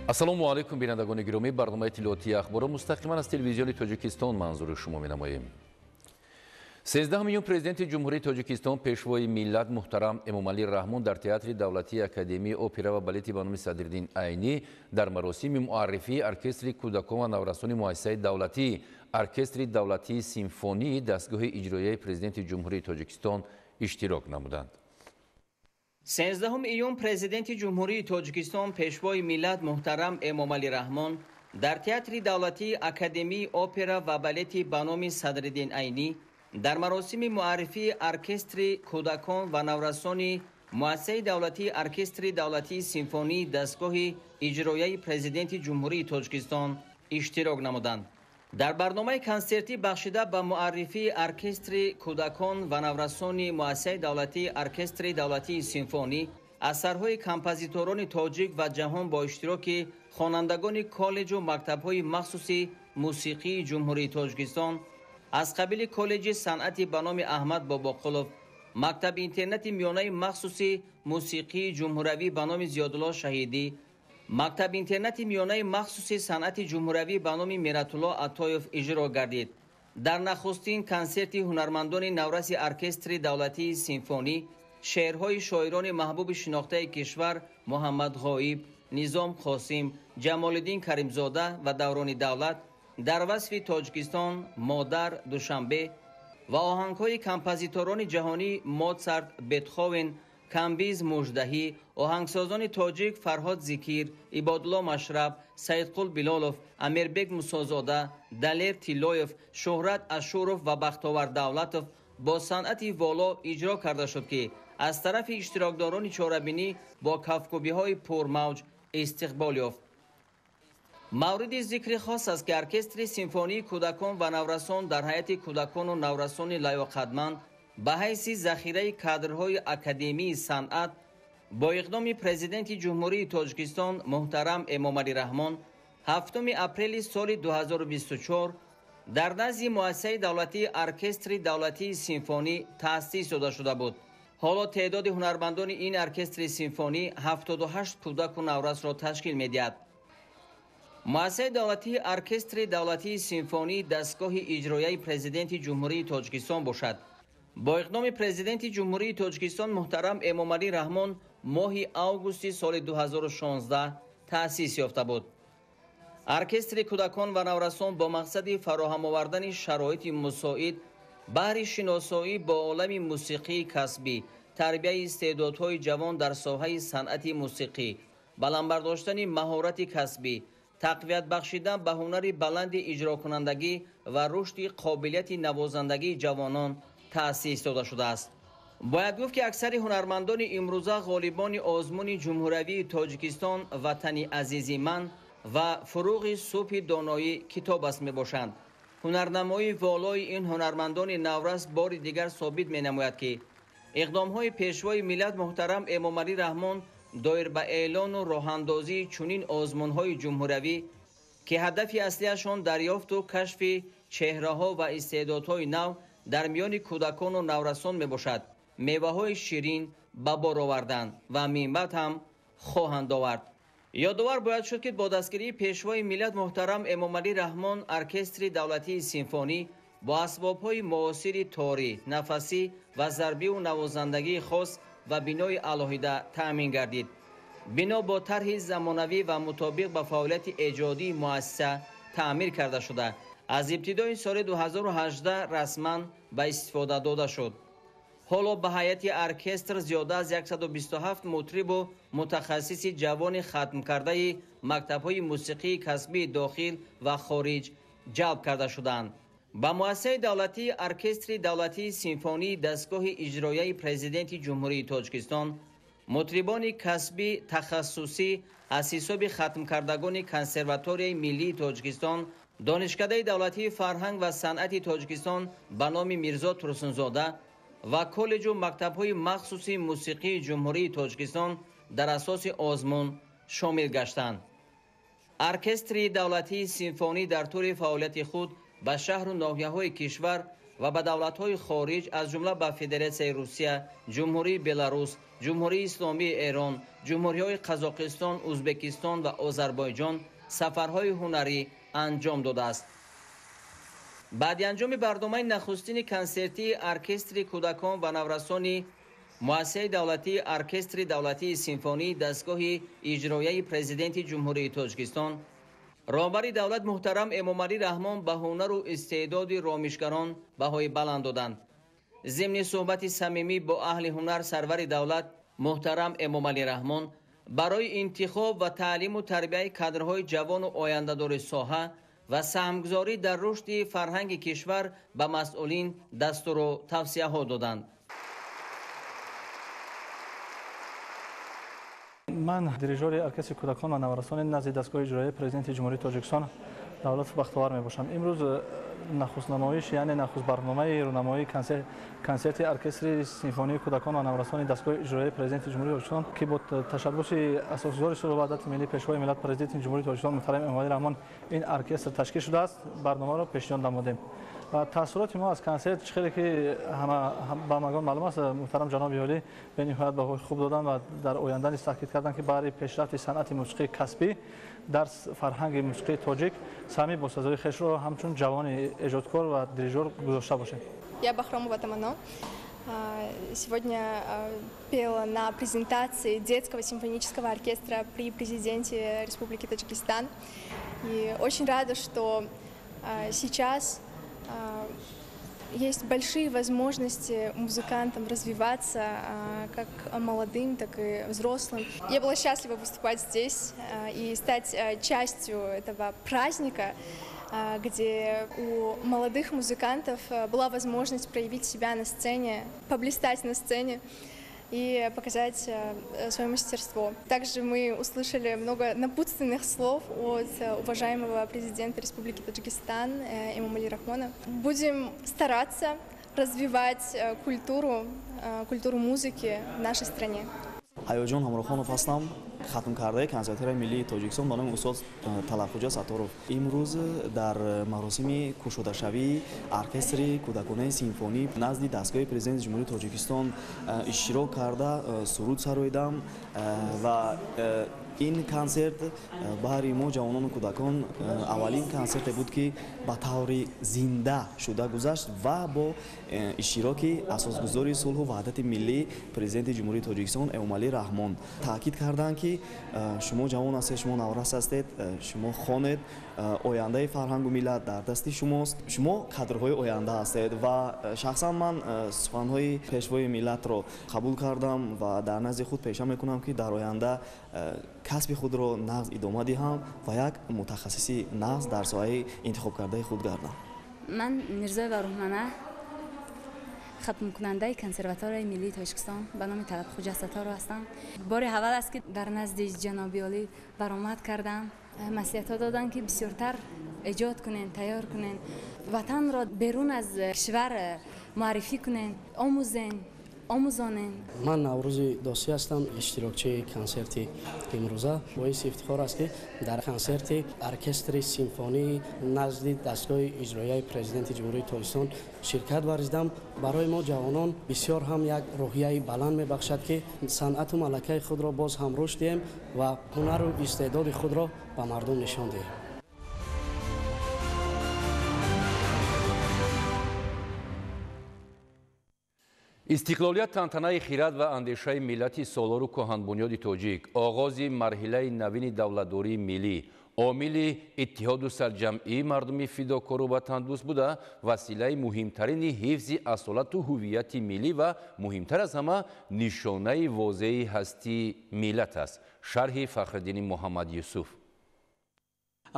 Ассалому алайкум, бинандагони гиромӣ. Барномаи иттилоотии Ахборро мустақиман аз Телевизиони Тоҷикистон манзури шумо менамоем. 13 июн Президенти Ҷумҳурии Тоҷикистон, Пешвои миллат муҳтарам Эмомалӣ Раҳмон дар Театри давлатии Академияи опера ва балети ба номи Садриддин Айнӣ дар маросими муаррифии оркестри кӯдакон ва наврасони муассисаи давлатии Оркестри давлатии симфонии дастгоҳи иҷроияи Президенти Ҷумҳурии Тоҷикистон иштирок намуданд. 13 июн Президенти Ҷумҳурии Тоҷикистон, Пешвои миллат муҳтарам Эмомалӣ Раҳмон дар Театри давлатии Академияи опера ва балети ба номи Садриддин Айнӣ дар маросими муаррифии оркестри кӯдакон ва наврасони муассисаи давлатии Оркестри давлатии симфонии дастгоҳи иҷроияи Президенти Ҷумҳурии Тоҷикистон иштирок намуданд. Дар барномаи консертӣ, бахшида ба муаррифии оркестри кӯдакон ва наврасони муассисаи давлатии Оркестри давлатии симфонӣ, асарҳои композиторони тоҷик ва ҷаҳон бо иштироки хонандагони коллеҷу мактабҳои махсуси мусиқии Ҷумҳурии Тоҷикистон аз қабили коллеҷи санъати ба номи Аҳмад Бобоқулов, мактаби интернати миёнаи махсуси мусиқии ҷумҳуравӣ ба номи Зиёдулло Шаҳидӣ, мактаби интернати миёнаи махсуси санъати ҷумҳуравӣ ба номи Мератулло Атоев иҷро гардид. Дар нахустин консерти ҳунармандони навраси оркестри давлатии симфонӣ шеърҳои шоирони маҳбуби шинохтаи кишвар Муҳаммад Ғоиб, Низом Қосим, Ҷамолиддин Каримзода ва Даврони Давлат дар васфи Тоҷикистон, модар, Душанбе ва оҳангҳои композиторони ҷаҳонӣ Моцарт, Бетховен, Камбиз Муждаҳӣ, оҳангсозони тоҷик Фарҳод Зикир, Ибодулло Машраб, Саидқул Билолов, Амирбек Мусозода, Далер Тиллоев, Шӯҳрат Ашуров ва Бахтовар Давлатов бо санъати воло иҷро карда шуд, ки аз тарафи иштирокдорони чорабинӣ бо кафкӯбиҳои пурмавҷ истиқбол ёфт. Мавриди зикри хос аст, ки оркестри симфонии кӯдакон ва наврасон дар ҳайати кӯдакону наврасони лаёқатманд ба ҳайси захираи кадрҳои Академияи санъат бо иқдоми Президенти Ҷумҳурии Тоҷикистон муҳтарам Эмомалӣ Раҳмон 7 апрели соли 2024 дар назди муассисаи давлатии Оркестри давлатии симфонӣ таъсис дода шуда буд. Ҳоло теъдоди ҳунармандони ин оркестри симфонӣ 78 кӯдаку наврасро ташкил медиҳад. Муассисаи давлатии Оркестри давлатии симфонии дастгоҳи иҷроияи Президенти Ҷумҳурии Тоҷикистон бошад, бо иқдоми Президенти Ҷумҳурии Тоҷикистон муҳтарам Эмомалӣ Раҳмон моҳи августи соли 2016 таъсис ёфта буд. Оркестри кӯдакон ва наврасон бо мақсади фароҳам овардани шароити мусоид баҳри шиносоӣ бо олами мусиқии касбӣ, тарбияи истеъдодҳои ҷавон дар соҳаи санъати мусиқӣ, баланд бардоштани маҳорати касбӣ, тақвият бахшидан ба ҳунари баланди иҷрокунандагӣ ва рушди қобилияти навозандагии ҷавонон таъсис дода шудааст. Бояд гуфт, ки аксари ҳунармандони имрӯза ғолибони озмуни ҷумҳуравии Тоҷикистон «Ватани азизи ман» ва «Фуруғи субҳи доноӣ китоб аст» мебошанд. Ҳунарнамоии волои ин ҳунармандони наврас бори дигар собит менамояд, ки иқдомҳои Пешвои миллат муҳтарам Эмомалӣ Раҳмон доир ба эълону роҳандозии чунин озмунҳои ҷумҳуравӣ, ки ҳадафи аслиашон дарёфту кашфи чеҳраҳо ва истеъдодҳои нав дар миёни кӯдакону наврасон мебошад, меваҳои ширин ба бор оварданд ва минбаъд ҳам хоҳанд овард. Ёдовар бояд шуд, ки бо дастгирии Пешвои миллат муҳтарам Эмомалӣ Раҳмон оркестри давлатии симфонӣ бо асбобҳои муосири торӣ, нафасӣ ва зарбиву навозандагии хос ва бинои алоҳида таъмин гардид. Бино бо тарҳи замонавӣ ва мутобиқ ба фаъолияти эҷодии муассиса таъмир карда шуда, аз ибтидои соли 2018 расман ба истифода дода шуд. Ҳоло ба ҳайати оркестр зиёда аз 127 мутрибу мутахассиси ҷавони хатмкардаи мактабҳои мусиқии касбии дохил ва хориҷ ҷалб карда шуданд. Ба муассисаи давлатии Оркестри давлатии симфонии дастгоҳи иҷроияи Президенти Ҷумҳурии Тоҷикистон мутрибони касбӣ тахассусӣ аз ҳисоби хатмкардагони Консерваторияи миллии Тоҷикистон, Донишкадаи давлатии фарҳанг ва санъати Тоҷикистон ба номи Мирзо Турсунзода ва коллеҷу мактабҳои махсуси мусиқии Ҷумҳурии Тоҷикистон дар асоси озмун шомил гаштанд. Оркестри давлатии симфонӣ дар тӯли фаъолияти худ ба шаҳру ноҳияҳои кишвар ва ба давлатҳои хориҷ, аз ҷумла ба Федератсияи Русия, Ҷумҳурии Беларус, Ҷумҳурии Исломии Эрон, Ҷумҳуриҳои Қазоқистон, Узбекистон ва Озарбойҷон сафарҳои ҳунарӣ анҷом додааст. Баъди анҷоми барномаи нахустини консертии оркестри кӯдакон ва наврасони Муассисаи давлатии оркестри давлатии симфонии дастгоҳи иҷроияи Президенти Ҷумҳурии Тоҷикистон, роҳбари давлат муҳтарам Эмомалӣ Раҳмон ба ҳунару истеъдоди ромишгарон баҳои баланд доданд. Зимни суҳбати самимӣ бо аҳли ҳунар сарвари давлат муҳтарам Эмомалӣ Раҳмон барои интихоб ва таълиму тарбияи кадрҳои ҷавону ояндадори соҳа ва саҳмгузорӣ дар рушди фарҳанги кишвар ба масъулин дастуру тавсияҳо доданд. Ман дирижёри оркестри кӯдакон ва наврасони назди дастгоҳи иҷроияи Президенти Ҷумҳурии Тоҷикистон Давлатов Бахтовар мебошам. Имрӯз нахустнамоиш, яъне нахуст барномаи рӯнамоии консерти оркестри симфонии кӯдакон ва наврасони дастгоҳи иҷроияи Президенти Ҷумҳурии Тоҷикистон, ки бо ташаббуси асосгузори сулҳу ваҳдати миллӣ, Пешвои миллат, Президенти Ҷумҳурии Тоҷикистон муҳтарам Эмомалӣ Раҳмон ин оркестр ташкил шудааст, барномаро пешниҳод намудем. Ва таассуроти мо аз консерт чӣ хеле ки ҳама ба ҳамагон маълум аст, муҳтарам ҷаноби олӣ бениҳоят баҳои хуб доданд ва дар оянда низ таъкид карданд, ки баҳри пешрафти санъати мусиқии касбӣ дар фарҳанги мусиқии тоҷик саҳми босазои хешро ҳамчун ҷавони эҷодкор ва дирижёр гузошта бошем. Я Бахромова Тамано. Сегодня пела на презентации детского симфонического оркестра при президенте Республики Таджикистан. И очень рада, что сейчас есть большие возможности музыкантам развиваться, как молодым, так и взрослым. Я была счастлива выступать здесь и стать частью этого праздника, где у молодых музыкантов была возможность проявить себя на сцене, поблистать на сцене и показать свое мастерство. Также мы услышали много напутственных слов от уважаемого президента Республики Таджикистан Эмомали Рахмона. Будем стараться развивать культуру, культуру музыки в нашей стране. Ҳаёҷон Ҳамрохонов ҳастам, хатмкардаи консерваторияи миллии Тоҷикистон ба номи устод Талабхуҷа Сатторов. Имрӯз дар маросими кушодашавии оркестри кӯдаконаи симфонӣ назди дастгоҳи Президенти Ҷумҳурии Тоҷикистон иштирок карда суруд сароидам ва ин консерт баҳри мо ҷавонону кӯдакон аввалин консерте буд, ки ба таври зинда шуда гузашт ва бо иштироки асосгузори сулҳу ваҳдати миллӣ, Президенти Ҷумҳурии Тоҷикистон Эмомалӣ Раҳмон. Таъкид карданд, ки шумо ҷавон ҳастед, шумо наврас ҳастед, шумо хонед, ояндаи фарҳангу миллат дар дасти шумост, шумо кадрҳои оянда ҳастед. Ва шахсан ман суханҳои пешвои миллатро қабул кардам ва дар назди худ пеша мекунам, ки дар оянда касби худро нағз идома диҳам ва як мутахассиси нағз дар соҳаи интихобкардаи худ гардам. Ман Мирзоева Рӯҳмана, хатмкунандаи консерваторияи миллии Тоҷикистон ба номи Талабхуҷа Сатторов ҳастам. Бори аввал аст, ки дар назди ҷаноби олӣ баромад кардам. Маслиҳатҳо доданд, ки бисёртар эҷод кунен, тайёр кунен, ватанро берун аз кишвар муаррифӣ кунен, омӯзен, омӯзонен. Ман Наврӯзи Досӣ ҳастам, иштирокчии консерти имрӯза. Боиси ифтихор аст, ки дар консерти оркестри симфонии назди дастгоҳи иҷроияи Президенти Ҷумҳурии Тоҷикистон ширкат варзидам. Барои мо ҷавонон бисёр ҳам як рӯҳияи баланд мебахшад, ки санъату малакаи худро боз ҳам рушд диҳем ва ҳунару истеъдоди худро ба мардум нишон диҳем. Истиқлолият тантанаи хирад ва андешаи миллати солору кӯҳанбунёди тоҷик, оғози марҳилаи навини давлатдории миллӣ, омили иттиҳоду сарҷамъии мардуми фидокору ватандӯст буда, василаи муҳимтарини ҳифзи асолату ҳуввияти миллӣ ва муҳимтар аз ҳама нишонаи возеҳи ҳастии миллат аст. Шарҳи Фахриддини Муҳаммад Юсуф.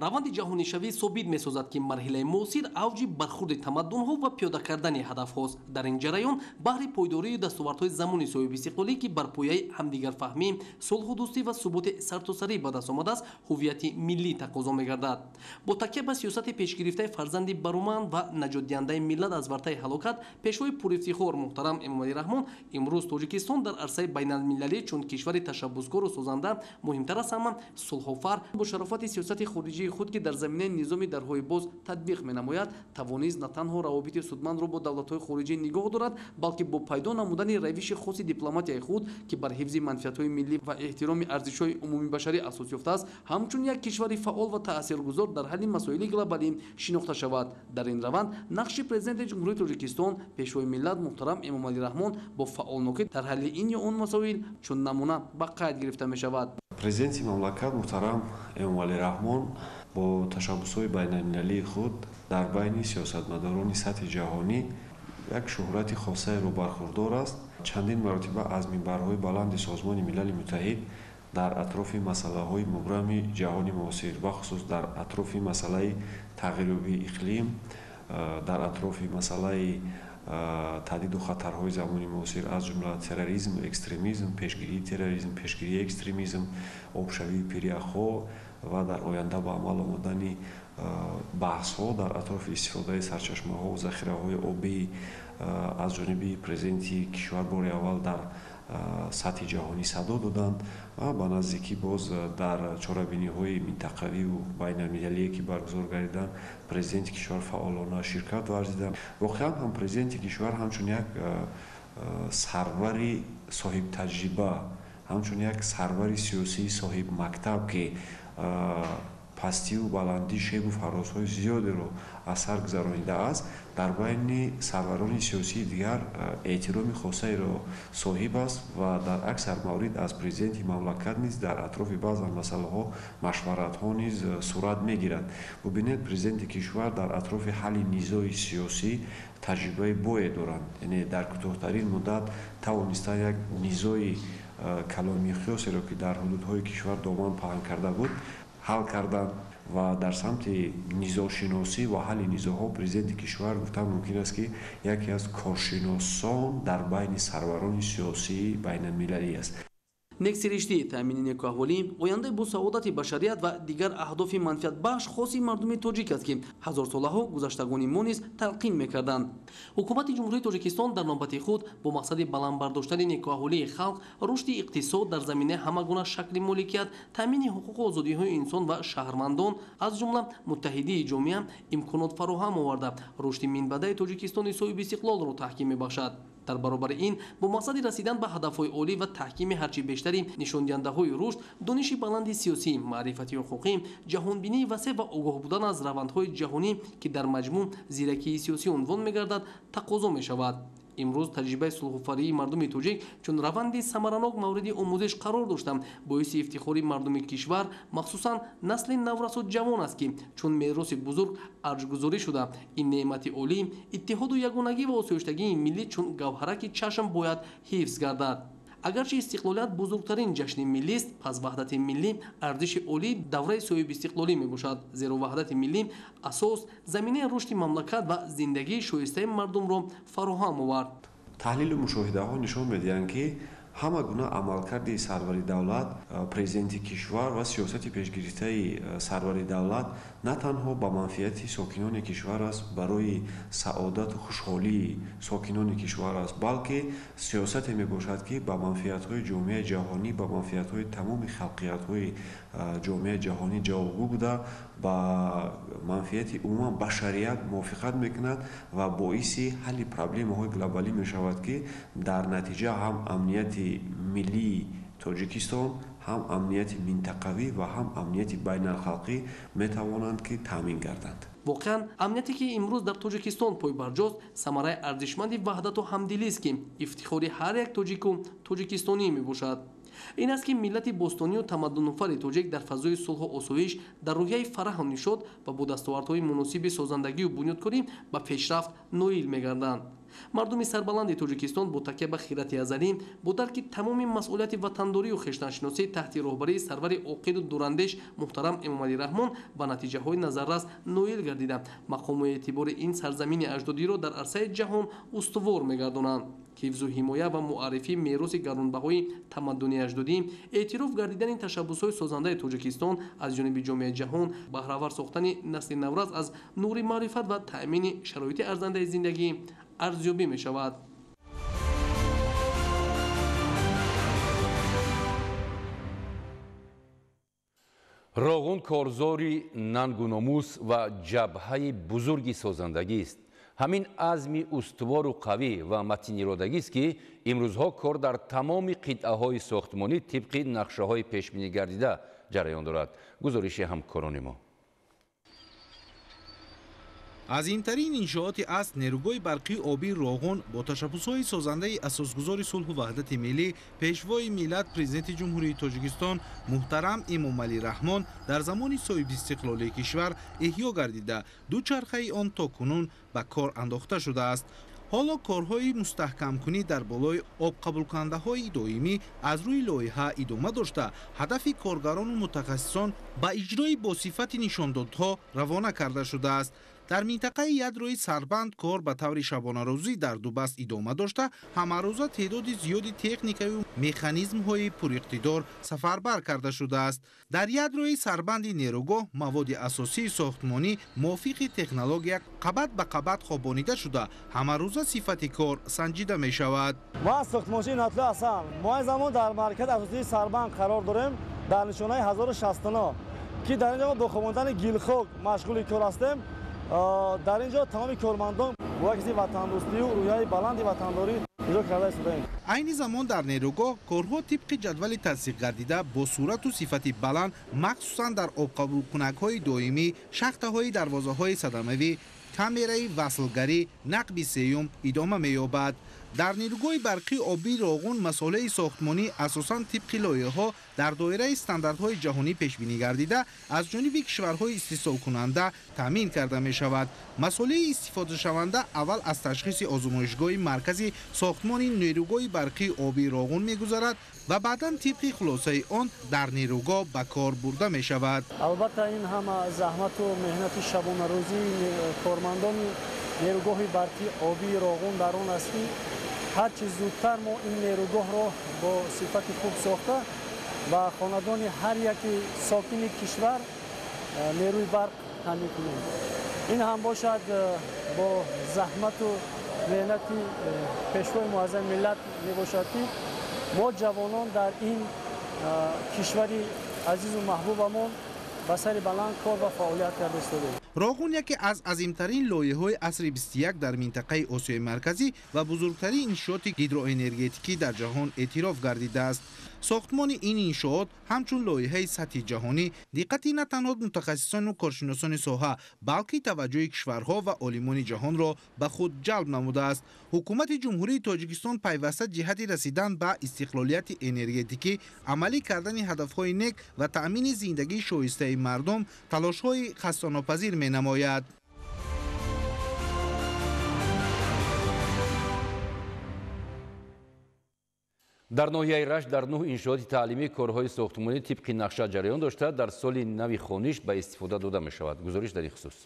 Раванди ҷаҳонишавӣ собит месозад, ки марҳилаи муосир авҷи бархурди тамаддунҳо ва пиёда кардани ҳадафҳост. Дар ин ҷараён баҳри пойдории дастовардҳои замони соҳибистиқлолӣ, ки бар пояи ҳамдигарфаҳмӣ, сулҳу дӯстӣ ва суботи сартосарӣ ба даст омадааст, ҳуввияти миллӣ тақозо мегардад. Бо такя ба сиёсати пешгирифтаи фарзанди баруманд ва наҷотдиҳандаи миллат аз вартаи ҳалокат, пешвои пурифтихор муҳтарам Эмомалӣ Раҳмон имрӯз Тоҷикистон дар арсаи байналмилалӣ чун кишвари ташаббускору созанда, муҳимтар аз ҳама сулҳофар, бо шарофати сиёсати хориҷии хориҷии худ, ки дар заминаи низоми дарҳои боз татбиқ менамояд, тавонист на танҳо равобити судмандро бо давлатҳои хориҷӣ нигоҳ дорад, балки бо пайдо намудани равиши хоси дипломатияи худ, ки бар ҳифзи манфиатҳои миллӣ ва эҳтироми арзишҳои умумибашарӣ асос ёфтааст, ҳамчун як кишвари фаъол ва таъсиргузор дар ҳалли масоили глобалӣ шинохта шавад. Дар ин раванд нақши президенти Ҷумҳурии Тоҷикистон, Пешвои миллат муҳтарам Эмомалӣ Раҳмон бо фаъолнокӣ дар ҳалли ин ё он масоил чун намуна ба қайд гирифта мешавад. Президенти мамлакат муҳтарам Эмомалӣ Раҳмон бо ташаббусҳои байналмилалии худ дар байни сиёсатмадорони сатҳи ҷаҳонӣ як шӯҳрати хосаеро бархурдор аст. Чандин маротиба аз минбарҳои баланди Созмони Милали Муттаҳид дар атрофи масъалаҳои мубрами ҷаҳони муосир, бахусус дар атрофи масъалаи тағйирёбии иқлим, дар атрофи масъалаи таҳдиду хатарҳои замони муосир, аз ҷумла терроризм, экстремизм, пешгирии терроризм, пешгирии экстремизм, обшавии пиряхҳо ва дар оянда ба амал омадани баҳсҳо дар атрофи истифодаи сарчашмаҳо ва захираҳои обӣ аз ҷониби президенти кишвар бори аввал дар сатҳи ҷаҳонӣ садо доданд ва ба наздикӣ боз дар чорабиниҳои минтақавиву байналмилалие, ки баргузор гардиданд, президенти кишвар фаъолона ширкат варзиданд. Воқеан ҳам президенти кишвар ҳамчун як сарвари соҳибтаҷриба, ҳамчун як сарвари сиёсии соҳибмактаб, ки пастиву баландӣ, шебу фарозҳои зиёдеро аз сар гузаронидааст, дар байни сарварони сиёсии дигар эҳтироми хосаеро соҳиб аст ва дар аксар маврид аз президенти мамлакат низ дар атрофи баъзан масъалаҳо машваратҳо низ сурат мегирад. Бубинед, президенти кишвар дар атрофи ҳалли низои сиёсӣ таҷрибаи бое доранд, яъне дар кӯтоҳтарин муддат тавонистанд як низои калонмиқёсеро, ки дар ҳудудҳои кишвар доман паҳн карда буд, ҳал карданд ва дар самти низошиносӣ ва ҳалли низоҳо президенти кишвар гуфтан мумкин аст, ки яке аз коршиносон дар байни сарварони сиёсии байналмилалӣ аст. Нексириштӣ, таъмини некуаҳволӣ, ояндаи босаодати башарият ва дигар аҳдофи манфиатбахш хоси мардуми тоҷик аст, ки ҳазорсолаҳо гузаштагони мо низ талқин мекарданд. Ҳукумати Ҷумҳурии Тоҷикистон дар навбати худ бо мақсади баланд бардоштани некуаҳволии халқ, рушди иқтисод дар заминаи ҳама гуна шакли моликият, таъмини ҳуқуқу озодиҳои инсон ва шаҳрвандон, аз ҷумла муттаҳидии ҷомеа, имконот фароҳам оварда, рушди минбаъдаи Тоҷикистони соҳибистиқлолро таҳким мебахшад. Дар баробари ин, бо мақсади расидан ба ҳадафҳои олӣ ва таҳкими ҳарчи бештари нишондиҳандаҳои рушд, дониши баланди сиёсӣ, маърифати ҳуқуқӣ, ҷаҳонбинии васеъ ва огоҳ будан аз равандҳои ҷаҳонӣ, ки дар маҷмӯъ зиракии сиёсӣ унвон мегардад, тақозо мешавад. Имрӯз таҷрибаи сулҳуфарии мардуми тоҷик чун раванди самаранок мавриди омӯзиш қарор дошта, боиси ифтихори мардуми кишвар, махсусан насли наврасу ҷавон аст, ки чун мероси бузург арҷгузорӣ шуда, ин неъмати олӣ, иттиҳоду ягонагӣ ва осоиштагии миллӣ чун гавҳараки чашм бояд ҳифз гардад. Агарчи истиқлолият бузургтарин ҷашни миллист, пас ваҳдати миллӣ арзиши олии давраи соҳибистиқлолӣ мебошад, зеро ваҳдати миллӣ асос, заминаи рушди мамлакат ва зиндагии шоистаи мардумро фароҳам овард. Таҳлилу мушоҳидаҳо нишон медиҳанд, ки ҳама гуна амалкарди сарвари давлат, президенти кишвар ва сиёсати пешгирифтаи сарвари давлат на танҳо ба манфиати сокинони кишвар аст, барои саодату хушҳолии сокинони кишвар аст, балки сиёсате мебошад, ки ба манфиатҳои ҷомеаи ҷаҳонӣ, ба манфиатҳои тамоми халқиятҳои ҷомеаи ҷаҳонӣ ҷавобгӯ буда, ба манфиати умуман башарият мувофиқат мекунад ва боиси ҳалли проблемаҳои глобалӣ мешавад, ки дар натиҷа ҳам амнияти миллии Тоҷикистон, ҳам амнияти минтақавӣ ва ҳам амнияти байналхалқӣ метавонанд, ки таъмин гарданд. Воқеан, амнияте, ки имрӯз дар Тоҷикистон пойбарҷост, самараи арзишманди ваҳдату ҳамдилист, ки ифтихори ҳар як тоҷику тоҷикистонӣ мебошад. Ин аст, ки миллати бостонию тамаддунофари тоҷик дар фазои сулҳу осоиш, дар рӯҳияи фараҳу нишод ва бо дастовардҳои муносиби созандагию бунёдкорӣ ба пешрафт ноил мегарданд. Мардуми сарбаланди Тоҷикистон бо такя ба хирати азалӣ, бо дарки тамоми масъулияти ватандорию хештаншиносӣ таҳти роҳбарии сарвари оқилу дурандеш муҳтарам Эмомалӣ Раҳмон ба натиҷаҳои назаррас ноил гардида, мақому эътибори ин сарзамини аҷдодиро дар арсаи ҷаҳон устувор мегардонанд. Ҳифзу ҳимоя ва муаррифии мероси гаронбаҳои тамаддуни аҷдодӣ, эътироф гардидани ташаббусҳои созандаи Тоҷикистон аз ҷониби ҷомеаи ҷаҳон, баҳравар сохтани насли наврас аз нури маърифат ва таъмини шароити арзандаи зиндагӣ арзёбӣ мешавад. Роғун корзори нангу номус ва ҷабҳаи бузурги созандагист. Ҳамин азми устувору қавӣ ва матиниродагист, ки имрӯзҳо кор дар тамоми қитъаҳои сохтмонӣ тибқи нақшаҳои пешбинӣ гардида ҷараён дорад. Гузориши ҳамкорони мо. Азимтарин иншооти аст нерӯгоҳи барқии обии Роғун бо ташаббусҳои созандаи асосгузори сулҳу ваҳдати миллӣ, пешвои миллат, президенти Ҷумҳурии Тоҷикистон муҳтарам Эмомалӣ Раҳмон дар замони соҳибистиқлолии кишвар эҳё гардида, ду чархаи он то кунун ба кор андохта шудааст. Ҳоло корҳои мустаҳкамкунӣ дар болои обқабулкунандаҳои доимӣ аз рӯи лоиҳа идома дошта, ҳадафи коргарону мутахассисон ба иҷрои босифати нишондодҳо равона карда шудааст. Дар минтақаи ядрои Сарбанд кор ба таври шабонарӯзӣ дар дубаст идома дошта, ҳамарӯза теъдоди зиёди техникаю механизмҳои пуриқтидор сафарбар карда шудааст. Дар ядрои сарбанди нерӯгоҳ маводи асосии сохтмонӣ мувофиқи технология қабат ба қабат хобонида шуда, ҳамарӯза сифати кор санҷида мешавад. Мо сохтмончии Натлу ҳастам. Мо ин замон дар маркази асосии Сарбанд қарор дорем, дар нишонаи 1069, ки дар ин ҷо бо хобондани гилхок машғули кор ҳастем. Дар ин ҷо тамоми кормандон бо як ҳисси ватандӯстию рӯҳияи баланди ватандорӣ иҷро карда истодаем. Айни замон дар нерӯгоҳ корҳо тибқи ҷадвали тасдиқ гардида бо сурату сифати баланд, махсусан дар обқабулкунакҳои доимӣ, шахтаҳои дарвозаҳои садамавӣ, камераи васлгарӣ, нақби сеюм идома меёбад. Дар нерӯгоҳи барқии обии Роғун масолеҳи сохтмонӣ асосан тибқи лоиҳаҳо дар доираи стандартҳои ҷаҳонӣ пешбинӣ гардида, аз ҷониби кишварҳои истеҳсолкунанда таъмин карда мешавад. Масолеҳи истифодашаванда аввал аз ташхиси озмоишгоҳи маркази сохтмони нерӯгоҳи барқии обии Роғун мегузарад ва баъдан тибқи хулосаи он дар нерӯгоҳ ба кор бурда мешавад. Албатта, ин ҳама заҳмату меҳнати шабонарӯзии кормандони нерӯгоҳи барқии обии Роғун дар он аст, ки ҳарчи зудтар мо ин нерӯгоҳро бо сифати хуб сохта ва хонадони ҳар яки сокини кишвар нерӯи барқ таъмин кунем. Ин ҳам бошад бо заҳмату меҳнати пешвои муаззами миллат мебошад, ки мо ҷавонон дар ин кишвари азизу маҳбубамон ба сари баланд кор ва фаъолият карда истодаем. Роғун яке аз азимтарин лоиҳаҳои асри 21 дар минтақаи Осиёи Марказӣ ва бузургтарин иншооти гидроэнергетикӣ дар ҷаҳон эътироф гардидааст. Сохтмони ин иншоот ҳамчун лоиҳаи сатҳи ҷаҳонӣ диққати на танҳо мутахассисону коршиносони соҳа, балки таваҷҷӯҳи кишварҳо ва олимони ҷаҳонро ба худ ҷалб намудааст. Ҳукумати Ҷумҳурии Тоҷикистон пайваста ҷиҳати расидан ба истиқлолияти энергетикӣ, амалӣ кардани ҳадафҳои нек ва таъмини зиндагии шоистаи мардум талошҳои хастанопазир менамояд. Дар ноҳияи Рашт дар 9 иншооти таълимӣ корҳои сохтмонӣ тибқи нақша ҷараён дошта, дар соли нави хониш ба истифода дода мешавад. Гузориш дар ин хусус.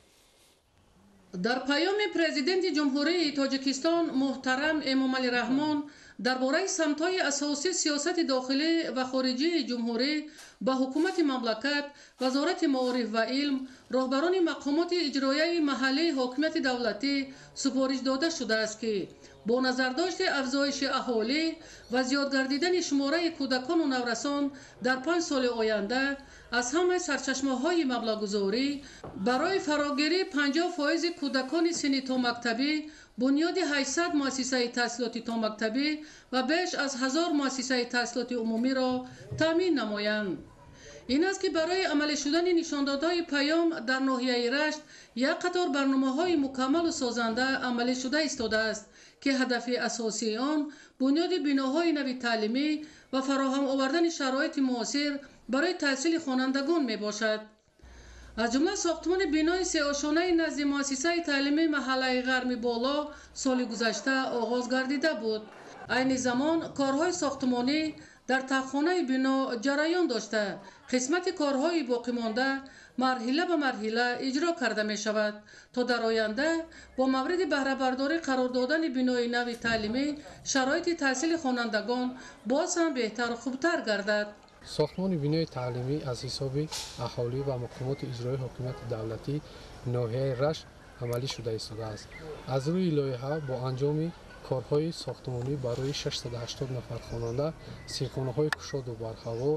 Дар паёми президенти Ҷумҳурии Тоҷикистон муҳтарам Эмомалӣ Раҳмон дар бораи самтҳои асосии сиёсати дохилӣ ва хориҷии ҷумҳурӣ ба ҳукумати мамлакат, Вазорати маориф ва илм, роҳбарони мақомоти иҷроияи маҳаллии ҳокимияти давлатӣ супориш дода шудааст, ки бо назардошти афзоиши аҳолӣ ва зиёд гардидани шумораи кӯдакону наврасон дар 5 соли оянда аз ҳамаи сарчашмаҳои маблағгузорӣ барои фарогирии 50% кӯдакони синни томактабӣ, бунёди 800 муассисаи таҳсилоти томактабӣ ва беш аз 1000 муассисаи таҳсилоти умумиро таъмин намоянд. Ин аст, ки барои амалӣ шудани нишондодҳои паём дар ноҳияи Рашт як қатор барномаҳои мукаммалу созанда амалӣ шуда истодааст, ки ҳадафи асосии он бунёди биноҳои нави таълимӣ ва фароҳам овардани шароити муосир барои таҳсили хонандагон мебошад. Аз ҷумла сохтмони бинои сеошонаи назди муассисаи таълимии маҳаллаи Ғарми Боло соли гузашта оғоз гардида буд. Айни замон корҳои сохтмонӣ дар тахтхонаи бино ҷараён дошта, қисмати корҳои боқимонда марҳила ба марҳила иҷро карда мешавад, то дар оянда бо мавриди баҳрабардорӣ қарор додани бинои нави таълимӣ шароити таҳсили хонандагон боз ҳам беҳтару хубтар гардад. Сохтмони бинои таълимӣ аз ҳисоби аҳолӣ ва мақомоти иҷроии ҳокимияти давлатӣ ноҳияи Рашт амалӣ шуда истодааст. Аз рӯи лоиҳа бо анҷоми корҳои сохтмонӣ барои 680 нафар хонанда синфхонаҳои кушоду барҳаво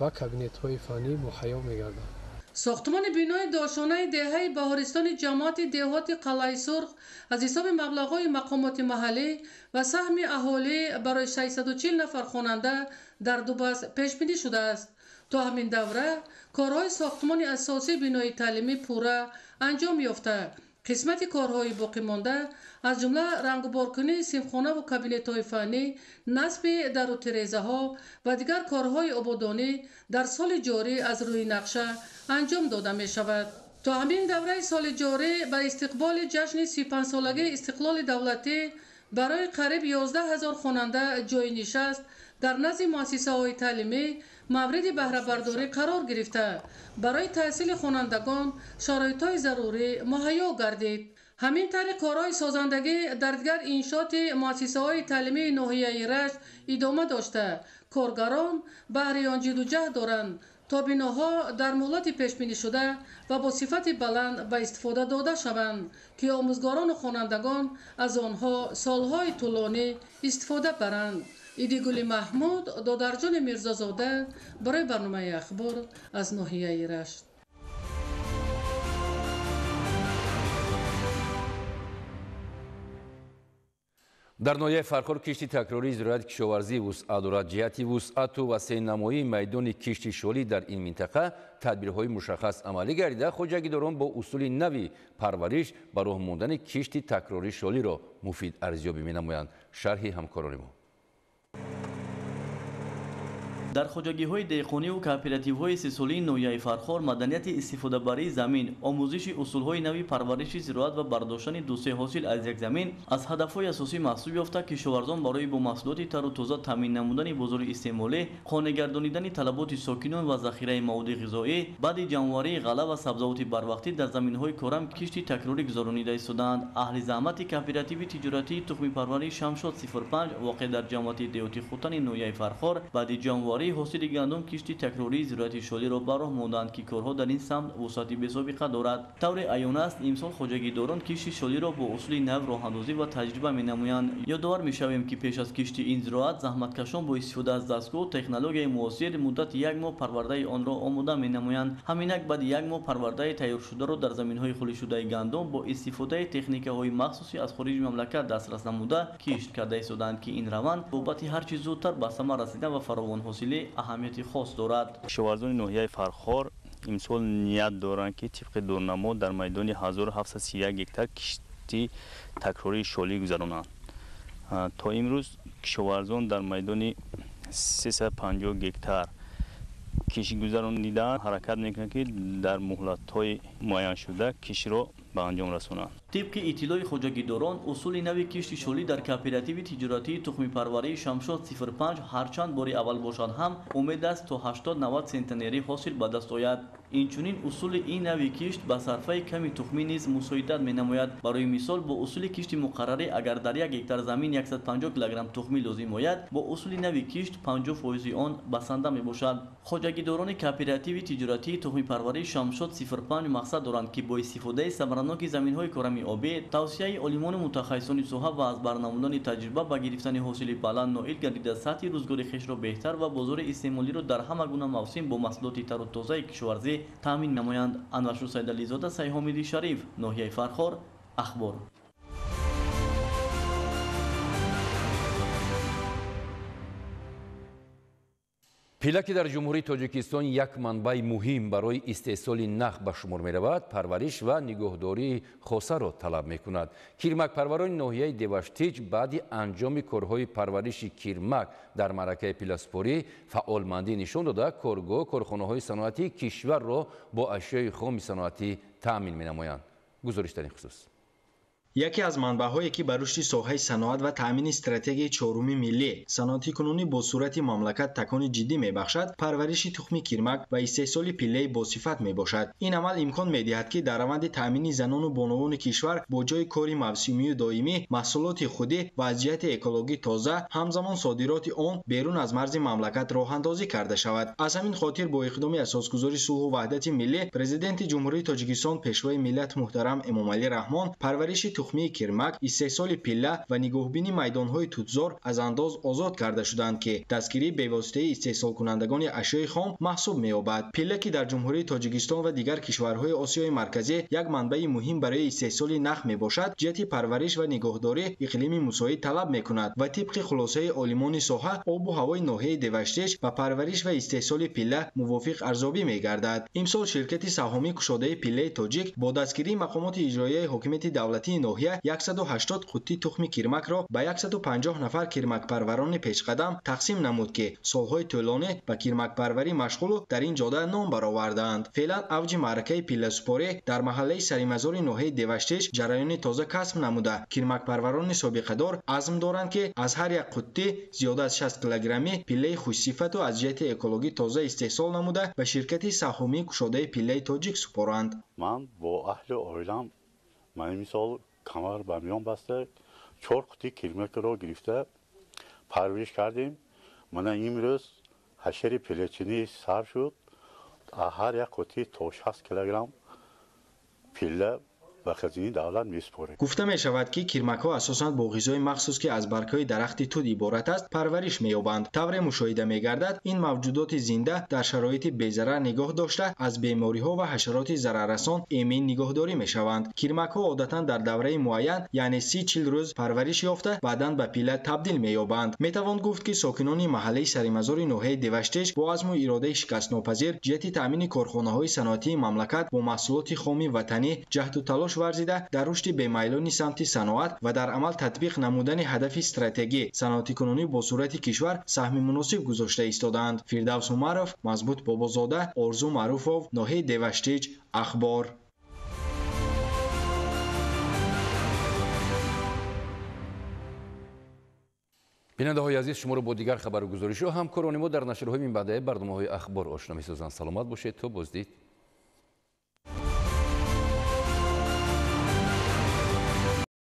ва кабинетҳои фаннӣ муҳайё мегарданд. Сохтмони бинои дошонаи деҳаи Баҳористони ҷамоати деҳоти Қалъаи Сурх аз ҳисоби маблағҳои мақомоти маҳаллӣ ва саҳми аҳолӣ барои 640 нафар хонанда дар ду баст пешбинӣ шудааст. То ҳамин давра корҳои сохтмони асосии бинои таълимӣ пурра анҷом ёфта, қисмати корҳои боқимонда аз ҷумла рангуборкунии синфхонаву кабинетҳои фаннӣ, насби дару тирезаҳо ва дигар корҳои ободонӣ дар соли ҷорӣ аз рӯи нақша анҷом дода мешавад. То ҳамин давраи соли ҷорӣ ба истиқболи ҷашни 35-солагии истиқлоли давлатӣ барои қариб 11 ҳазор хонанда ҷойи нишаст дар назди муассисаҳои таълимӣ мавриди баҳрабардорӣ қарор гирифта, барои таҳсили хонандагон шароитҳои зарурӣ муҳайё гардид. Ҳамин тариқ корҳои созандагӣ дар дигар иншооти муассисаҳои таълимии ноҳияи Рашт идома дошта, коргарон баҳри он ҷидду ҷаҳд доранд то биноҳо дар муҳлати пешбинишуда ва бо сифати баланд ба истифода дода шаванд, ки омӯзгорону хонандагон аз онҳо солҳои тӯлонӣ истифода баранд. Идигули Маҳмуд, Додарҷони Мирзозода барои барномаи Ахбор аз ноҳияи Рашт. Дар ноҳияи Фархор кишти такрории зироати кишоварзӣ вусъат дорад. Ҷиҳати вусъату васеънамоии майдони кишти шолӣ дар ин минтақа тадбирҳои мушаххас амалӣ гардида, хоҷагидорон бо усули нави парвариш ба роҳ мондани кишти такрории шолиро муфид арзёбӣ менамоянд. Шарҳи ҳамкорони мо. Дар хоҷагиҳои деҳқониву кооперативҳои истеҳсолии ноҳияи Фархор маданияти истифодабарии замин, омӯзиши усулҳои нави парвариши зироат ва бардоштани дусе ҳосил аз як замин аз ҳадафҳои асосӣ маҳсуб ёфта, кишоварзон барои бо маҳсулоти тару тоза таъмин намудани бозори истеъмолӣ, қонеъ гардонидани талаботи сокинон ва захираи маводи ғизоӣ, баъди ҷамъоварии ғалла ва сабзавоти барвақтӣ дар заминҳои корам кишти такрорӣ гузаронида истодаанд. Аҳли заҳмати кооперативи тиҷоратии тухмипарварии Шамшод 05 воқеъ дар ҷамоати деҳоти Хутани ноҳияи Фархор баъди ҷамъоварии ҳосили гандум кишти такрории зироати шолиро ба роҳ монданд, ки корҳо дар ин самт вусъати бесобиқа дорад. Тавре аён аст, имсол хоҷагидорон кишти шолиро бо усули нав роҳандозӣ ва таҷриба менамоянд. Ёдовар мешавем, ки пеш аз кишти ин зироат заҳматкашон бо истифода аз дастгоҳу технологияи муосир муддати як моҳ парвардаи онро омода менамоянд. Ҳаминак баъди як моҳ парвардаи тайёршударо дар заминҳои холишудаи гандум бо истифодаи техникаҳои махсуси аз хориҷи мамлакат дастрас намуда кишт карда истодаанд, ки ин раванд бобати ҳарчи зудтар ба самар расидан ва фаровон ҳосилӣ аҳамияти хос дорад. Кишоварзони ноҳияи Фархор имсол ният доранд, ки тибқи дурнамо дар майдони 1731 гектар кишти такрории шолӣ гузаронанд. То имрӯз кишоварзон дар майдони 350 гектар кишт гузаронидаанд, ҳаракат мекунанд, ки дар муҳлатҳои муайяншуда киштро ба анҷом расонанд. Тибқи иттилои хоҷагидорон, усули нави кишти шолӣ дар кооперативи тиҷоратии тухмипарварии Шамшод 05 ҳарчанд бори аввал бошад ҳам умед аст то 80-90 центнери ҳосил ба даст ояд. Инчунин усули ин нави кишт ба сарфаи ками тухмӣ низ мусоидат менамояд. Барои мисол, бо усули кишти муқаррарӣ агар дар як гектар замин 150 килограмм тухмӣ лозим ояд, бо усули нави кишт 50% он басанда мебошад. Хоҷагидорони кооперативи тиҷоратии тухмипарварии Шамшод 05 мақсад доранд, ки бо истифодаи самараноки заминҳои корами обӣ, тавсияи олимону мутахассисони соҳа ва аз барнамудани таҷриба ба гирифтани ҳосили баланд ноил гардида, сатҳи рӯзгори хешро беҳтар ва бозори истеъмолиро дар ҳама гуна мавсим бо маҳсулоти тару тозаи кишоварзӣ таъмин намоянд. Анваршо Сайдализода, Сайҳомиди Шариф, ноҳияи Фархор, Ахбор. Пила, ки дар Ҷумҳурии Тоҷикистон як манбаи муҳим барои истеҳсоли нах ба шумор меравад, парвариш ва нигоҳдории хосаро талаб мекунад. Кирмакпарварони ноҳияи Деваштич баъди анҷоми корҳои парвариши кирмак дар маъракаи пиласпорӣ фаъолмандӣ нишон дода, коргоҳ корхонаҳои саноатии кишварро бо ашёи хоми саноатӣ таъмин менамоянд. Гузориш дар ин хусус. Яке аз манбаъҳое, ки ба рушди соҳаи саноат ва таъмини стратегияи чоруми миллӣ саноатикунонӣ бо суръати мамлакат такони ҷиддӣ мебахшад, парвариши тухми кирмак ва истеҳсоли пиллаи босифат мебошад. Ин амал имкон медиҳад, ки дар раванди таъмини занону бонувони кишвар бо ҷойи кори мавсимию доимӣ, маҳсулоти худӣ ва аз ҷиҳати экологӣ тоза, ҳамзамон содироти он берун аз марзи мамлакат роҳандозӣ карда шавад. Аз ҳамин хотир бо иқдоми асосгузори сулҳу ваҳдати миллӣ, Президенти Ҷумҳурии Тоҷикистон, Пешвои миллат муҳтарам Эмомалӣ Раҳмон парвариши тухмии кирмак, истеҳсоли пилла ва нигоҳубини майдонҳои тутзор аз андоз озод карда шуданд, ки дастгирии бевоситаи истеҳсолкунандагони ашёи хом маҳсуб меёбад. Пилла, ки дар Ҷумҳурии Тоҷикистон ва дигар кишварҳои Осиёи Марказӣ як манбаи муҳим барои истеҳсоли нах мебошад, ҷиҳати парвариш ва нигоҳдорӣ иқлими мусоид талаб мекунад ва тибқи хулосаи олимони соҳа обу ҳавои ноҳияи Деваштич ба парвариш ва истеҳсоли пилла мувофиқ арзёбӣ мегардад. Имсол ширкати саҳомӣ кушодаи пиллаи тоҷик бо дастгирии мақомоти иҷроияи ҳокимияти давлатии ноҳия 180 қуттӣ тухми кирмакро ба 150 нафар кирмакпарварони пешқадам тақсим намуд, ки солҳои тӯлонӣ ба кирмакпарварӣ машғулу дар ин ҷода ном баровардаанд. Феълан авҷи маъракаи пилласупорӣ дар маҳаллаи Саримазори ноҳияи Деваштич ҷараёни тоза касб намуда, кирмакпарварони собиқадор азм доранд, ки аз ҳар як қуттӣ зиёда аз 60 килограммӣ пиллаи хушсифату аз ҷиҳати экологӣ тоза истеҳсол намуда ба ширкати саҳомии кушодаи пиллаи тоҷик супоранд. Ман бо аҳли оилам ман имсол камар ба миён баста 4 қуттӣ кирмакро гирифта парвариш кардем. Мана имрӯз ҳашари пиллачинӣ сар шуд. Ҳар як қуттӣ то 60 килограмм пилла ба хазинаи давлат месупорем. Гуфта мешавад, ки кирмакҳо асосан бо ғизои махсус, ки аз баргҳои дарахти тут иборат аст, парвариш меёбанд. Тавре мушоҳида мегардад, ин мавҷудоти зинда дар шароити безарар нигоҳ дошта, аз бемориҳо ва ҳашароти зараррасон эмин нигоҳдорӣ мешаванд. Кирмакҳо одатан дар давраи муайян, яъне 30-40 рӯз парвариш ёфта, баъдан ба пилла табдил меёбанд. Метавон гуфт, ки сокинони маҳаллаи Саримазори ноҳияи Деваштич бо азму иродаи шикастнопазир ҷиҳати таъмини корхонаҳои саноатии мамлакат бо маҳсулоти хоми ватанӣ ҷаҳду талош варзида, дар рушди бемайлони самти саноат ва дар амал татбиқ намудани ҳадафи стратегӣ саноатикунонӣ бо суръати кишвар саҳми муносиб гузошта истодаанд. Фирдавс Умаров, Мазбут Бобозода, Орзу Маъруфов, ноҳияи Деваштич, Ахбор. Бинандаҳои азиз, шуморо бо дигар хабару гузоришҳо ҳамкорони мо дар нашрҳои минбаъдаи барномаҳои Ахбор ошно месозанд. Саломат бошед то боздид.